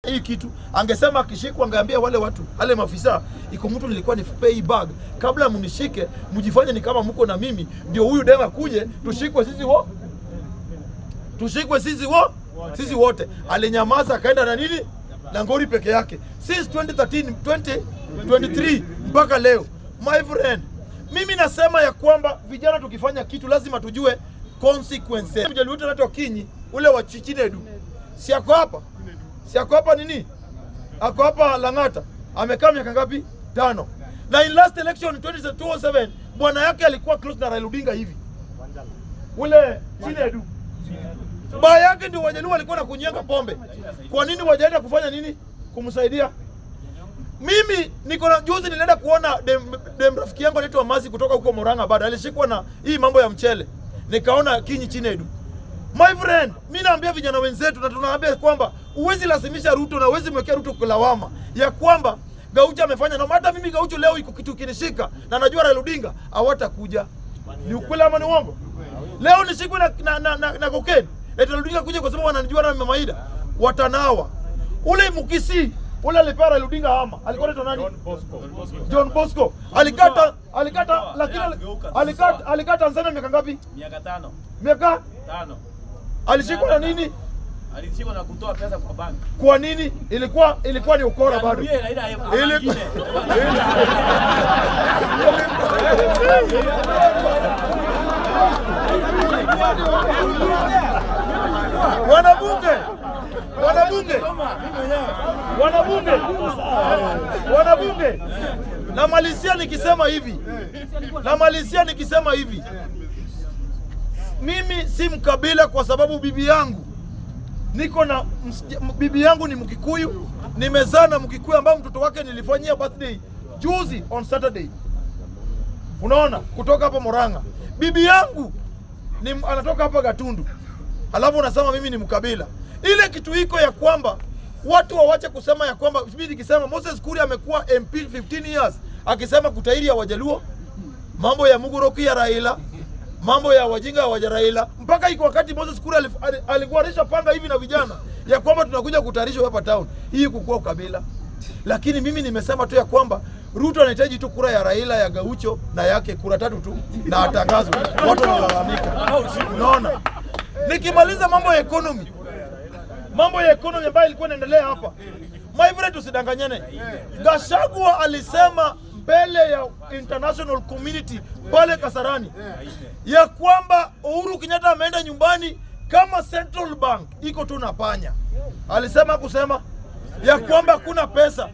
Hii kitu angesema akishikwa, angeambia wale watu wale maafisa, iko mtu nilikuwa ni pay bag, kabla mnishike mjifanye ni kama mko na mimi, ndio huyu dema kuje tushikwe sisi wo, tushikwe sisi wo, sisi wote. Alinyamaza akaenda na nini na ngori peke yake since 2013 2023 mpaka leo. My friend, mimi nasema ya kwamba vijana tukifanya kitu lazima tujue consequences. Mjaluo anaitwa Kinyi ule wa Chichinedu, si ako hapa? Si ako hapa nini? Ako hapa Lang'ata. Amekaa miaka ngapi? 5. Na in last election 2007 bwana yake alikuwa close na Raila Odinga hivi. Ule Chinedu. Baba yake ndio Wajaluo alikuwa na kunyenga pombe. Kwa nini wajaenda kufanya nini? Kumsaidia. Mimi niko na juzi nilienda kuona dem rafiki yangu anaitwa Mazi kutoka huko Murang'a, bado alishikwa na hii mambo ya mchele. Nikaona Kinyi Chinedu. My friend, mimi naambia vijana wenzetu na tunaambia kwamba uwezi lazimisha Ruto na uwezi mwekea Ruto kulawama ya kwamba Gaucho amefanya. Na hata mimi Gaucho leo iko kitu kinishika na najua Raila Odinga hawatakuja. Ni ukweli ama ni uongo? Leo nishikwe na cocaine. Raila Odinga kuja kwa sababu wananijua na Mama Ida. Watanawa. Ule Mukisi, ule alipea Raila Odinga ama. Alikuwa anaitwa nani? John Bosco. Alikata lakini alikata Tanzania miaka ngapi? Miaka 5. Miaka 5. Alishikwa na nini? Alishikwa na kutoa pesa kwa bank. Kwa nini? Ilikuwa ni ukora bado. Ilikuwa Wanabunge. Namalizia nikisema hivi. Mimi si mkabila kwa sababu bibi yangu niko na bibi yangu ni Mkikuyu, nimezaa na Mkikuyu ambaye mtoto wake nilifanyia birthday juzi on Saturday. Unaona, kutoka hapa Murang'a. Bibi yangu ni anatoka hapa Gatundu. Alafu unasema mimi ni mkabila. Ile kitu iko ya kwamba watu waache kusema ya kwamba mimi nikisema Moses Kuria amekuwa MP 15 years akisema kutairi ya Wajaluo, mambo ya Muguroki ya Raila, mambo ya wajinga wa Raila, mpaka iko wakati Moses Kuria alikuwa alishapanga hivi na vijana ya kwamba tunakuja kutayarisha hapa town. Hii kukua ukabila. Lakini mimi nimesema tu ya kwamba Ruto anahitaji tu kura ya Raila, ya Gaucho na yake, kura 3 tu na atangazwe. Watu wanalalamika. Unaona? Nikimaliza mambo ya economy. Mambo ya economy ambayo ilikuwa inaendelea hapa. My friend, tusidanganyane. Gachagua alisema mbele ya international community pale Kasarani ya kwamba Uhuru Kenyatta ameenda nyumbani kama Central Bank iko tu na panya. Alisema kusema ya kwamba kuna pesa.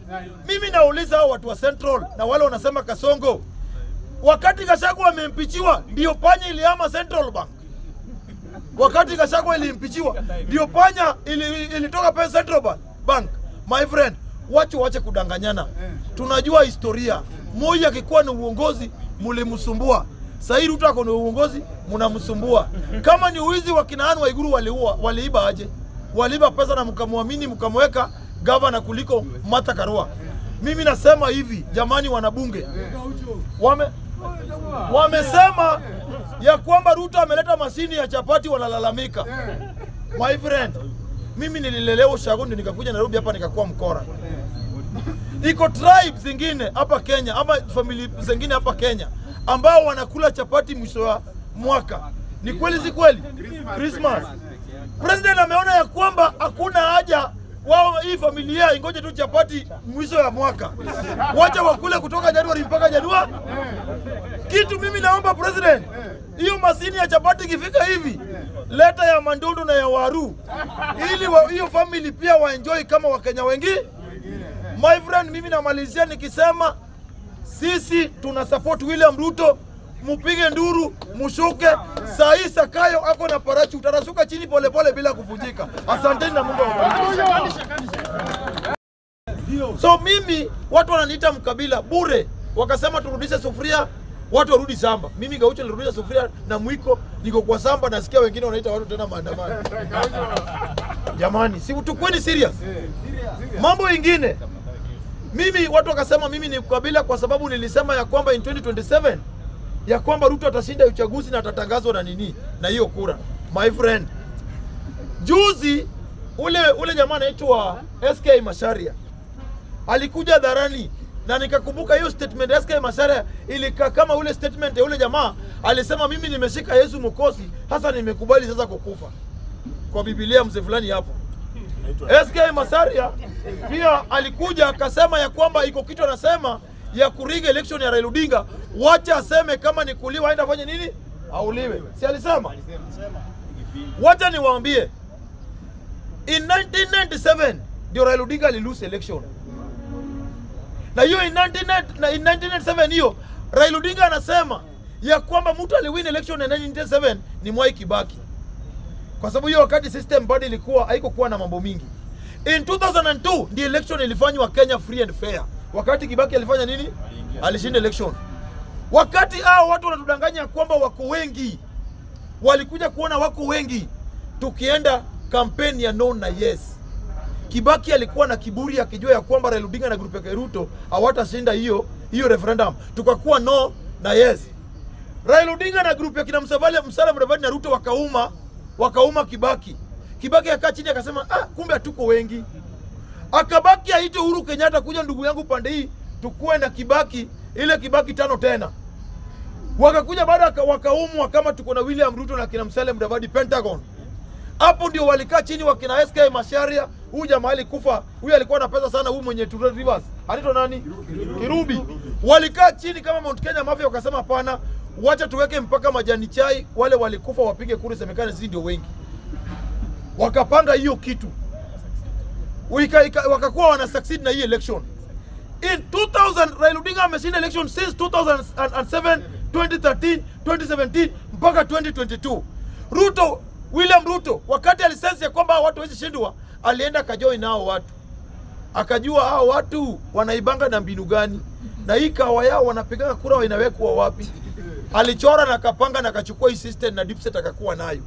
Mimi nauliza hao watu wa Central na wale wanasema Kasongo, wakati Gachagua amempichiwa ndio panya ilihama Central Bank. Wakati Gachagua ilimpichiwa ndio panya ilitoka pesa Central Bank. My friend, watu waache kudanganyana. Tunajua historia. Moi akikuwa na uongozi mlimsumbua. Sasa Ruto ako na uongozi mnamsumbua. Kama ni uizi wa kina Anne Waiguru waliua, waliiba aje? Waliiba pesa na mkamwamini mkamweka governor kuliko Martha Karua. Mimi nasema hivi, jamani wanabunge. Wamesema ya kwamba Ruto ameleta mashini ya chapati, wanalalamika. My friend, mimi nililelewa Ushago nikakuja Nairobi hapa nikakuwa mkora. Iko tribes zingine hapa Kenya ama familia zingine hapa Kenya ambao wanakula chapati mwisho wa mwaka. Ni kweli si kweli? Christmas. President ameona ya kwamba hakuna haja wao hii familia ingoje tu chapati mwisho wa mwaka. Wacha wakule kutoka Januari mpaka Januari. Kitu mimi naomba president, hiyo masini ya chapati ikifika hivi, leta ya mandundu na ya waru ili hiyo family pia waenjoy kama Wakenya wengi. My friend, mimi namalizia nikisema sisi tuna support William Ruto. Mupige nduru, mushuke. Saa hii Sakayo ako na parachu, utarasuka chini polepole bila kuvunjika. Asanteni na Mungu awabariki. So mimi watu wananiita mkabila bure. Wakasema turudishe sufuria, watu warudi shamba. Mimi Gaucho nilirudisha sufuria na mwiko, niko kwa shamba nasikia wengine wanaita watu tena maandamano. Jamani, si tukweni serious. Mambo ingine, mimi watu wakasema mimi ni mkabila kwa sababu nilisema ya kwamba in 2027 ya kwamba Ruto atashinda uchaguzi na atatangazwa na nini na hiyo kura. My friend, juzi Ule jamaa anaitwa SK Macharia alikuja hadharani, na nikakumbuka hiyo statement ya SK Macharia ilikaa kama ule statement ya ule jamaa alisema, mimi nimeshika Yesu mkosi, hasa nimekubali sasa kukufa. Kwa Biblia mzee fulani hapo. SK Macharia pia alikuja akasema ya kwamba iko kitu anasema ya kuriga election ya Raila Odinga, wacha aseme kama ni kuliwa aenda afanye nini? Auliwe. Si alisema? Wacha niwaambie, in 1997 ndio Raila Odinga alilose election. Na hiyo in 1997 hiyo Raila Odinga anasema ya kwamba mtu aliwin election in 1997 ni Mwai Kibaki. Kwa sababu hiyo wakati system bado ilikuwa haikokuwa na mambo mingi. In 2002 ndio election ilifanywa Kenya free and fair. Wakati Kibaki alifanya nini? Alishinda election. Wakati hao watu wanatudanganya kwamba wako wengi, walikuja kuona wako wengi tukienda kampeni ya no na yes. Kibaki alikuwa na kiburi akijua ya kwamba Raila Odinga na group ya Ruto hawatashinda hiyo referendum. Tukakuwa no na yes. Raila Odinga na group ya kina Musalia Mudavadi na Ruto wakauma Kibaki. Kibaki akaa chini akasema, ah, kumbe hatuko wengi. Akabaki aite Uhuru Kenyatta kuja, ndugu yangu pande hii tukue na Kibaki, ile Kibaki 5 tena. Wakakuja baada wakaumwa kama tuko na William Ruto na kina Musalia Mudavadi Pentagon. Hapo ndio walikaa chini wakina SK Macharia, huyu jamaa alikufa, huyu alikuwa na pesa sana, huyu mwenye Two Rivers. Anaitwa nani? Kirubi. Walikaa chini kama Mount Kenya Mafia wakasema hapana, wacha tuweke mpaka majani chai, wale walikufa wapige kura semekane sisi ndio wengi. Wakapanga hiyo kitu. Wakakuwa wana succeed na hii election. In 2000 Raila Odinga ameshinda election since 2007, 2013, 2017 mpaka 2022. Ruto, William Ruto wakati alisense ya kwamba watu hawezi shindwa, alienda akajoin nao watu. Akajua hao watu wanaibanga na mbinu gani, na hii kawa yao wanapiga kura inawekwa wapi. Alichora na akapanga na akachukua hii system na deep state akakuwa nayo.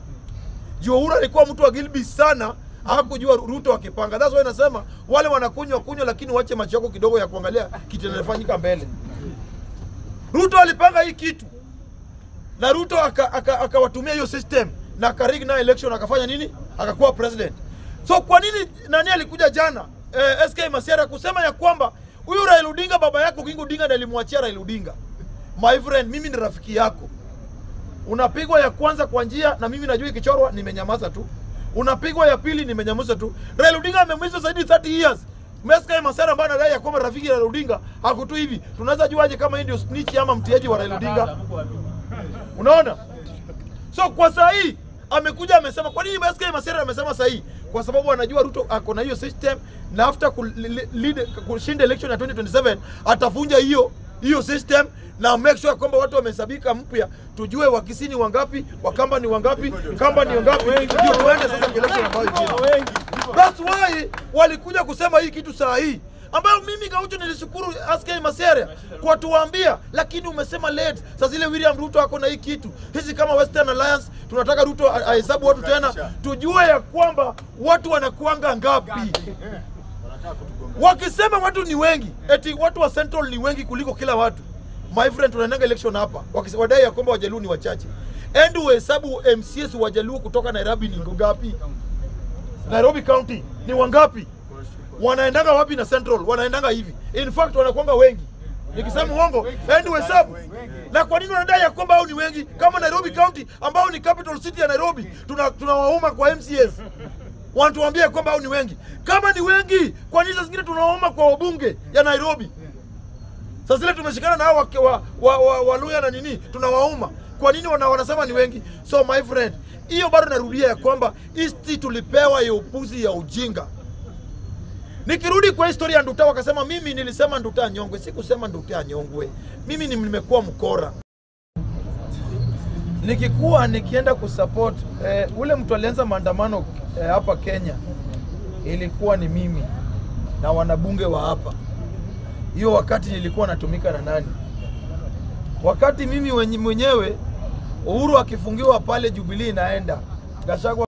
Juu Uhuru alikuwa mtu wa Gilby sana, hakujua Ruto akipanga. That's why nasema wale wanakunywa kunywa, lakini wache macho yako kidogo ya kuangalia kitu kinachofanyika mbele. Ruto alipanga hii kitu. Na Ruto akawatumia hiyo system na akarig na election akafanya nini? Akakuwa president. So kwa nini nani alikuja jana SK Macharia kusema ya kwamba huyu Raila Odinga baba yako Oginga Odinga ndiye alimwachia Raila Odinga? My friend, mimi ni rafiki yako. Unapigwa ya kwanza kwa njia na mimi najua ikichorwa nimenyamaza tu. Unapigwa ya pili nimenyamaza tu. Raila Odinga amemaliza zaidi 30 years. SK Macharia ambaye anadai ya kwamba rafiki Raila Odinga hakutu hivi. Tunaweza juaje kama yeye ndio snitch ama mtiaji wa Raila Odinga? Unaona? So kwa saa hii amekuja amesema, kwa nini SK Macharia amesema saa hii? Kwa sababu anajua Ruto ako na hiyo system, na after kushinda election ya 2027 atavunja hiyo system na make sure kwamba watu wamehesabika mpya, tujue Wakisii ni wangapi, Wakamba ni wangapi, Kamba ni wangapi, ndio tuende sasa kwa election ambayo ingine. That's why walikuja kusema hii kitu saa hii, ambayo mimi Gaucho nilishukuru SK Macharia kwa tuambia, lakini umesema late. Sasa ile William Ruto ako na hii kitu. Sisi kama Western Alliance tunataka Ruto ahesabu watu tena, tujue ya kwamba watu wanakuanga ngapi. Wakisema watu ni wengi, eti watu wa Central ni wengi kuliko kila watu. My friend, tunaenda election hapa. Wadai ya kwamba Wajaluo ni wachache. End uhesabu MCS Wajaluo kutoka Nairobi ni ngapi? Nairobi County ni wangapi? Wanaendanga wapi na Central? Wanaendanga hivi. In fact wanakuanga wengi. Nikisema uongo, end uhesabu. Na kwa nini wanadai ya kwamba hao ni wengi kama Nairobi County ambao ni capital city ya Nairobi tunawauma kwa MCS? Wanatuambia kwamba hao ni wengi. Kama ni wengi, kwa nini sasa zingine tunawauma kwa wabunge ya Nairobi? Sasa zile tumeshikana na hao wa Luya na nini tunawauma. Kwa nini wanasema ni wengi? So my friend, hiyo bado narudia ya kwamba East tulipewa ya upuzi ya ujinga. Nikirudi kwa historia ya Nduta, wakasema mimi nilisema Nduta nyongwe. Sikusema Nduta nyongwe. Mimi nimekuwa mkora. Nikikuwa nikienda kusupport ule mtu alianza maandamano hapa Kenya, ilikuwa ni mimi na wanabunge wa hapa. Hiyo wakati nilikuwa natumika na nani? Wakati mimi mwenyewe Uhuru akifungiwa pale Jubilee naenda Gachagua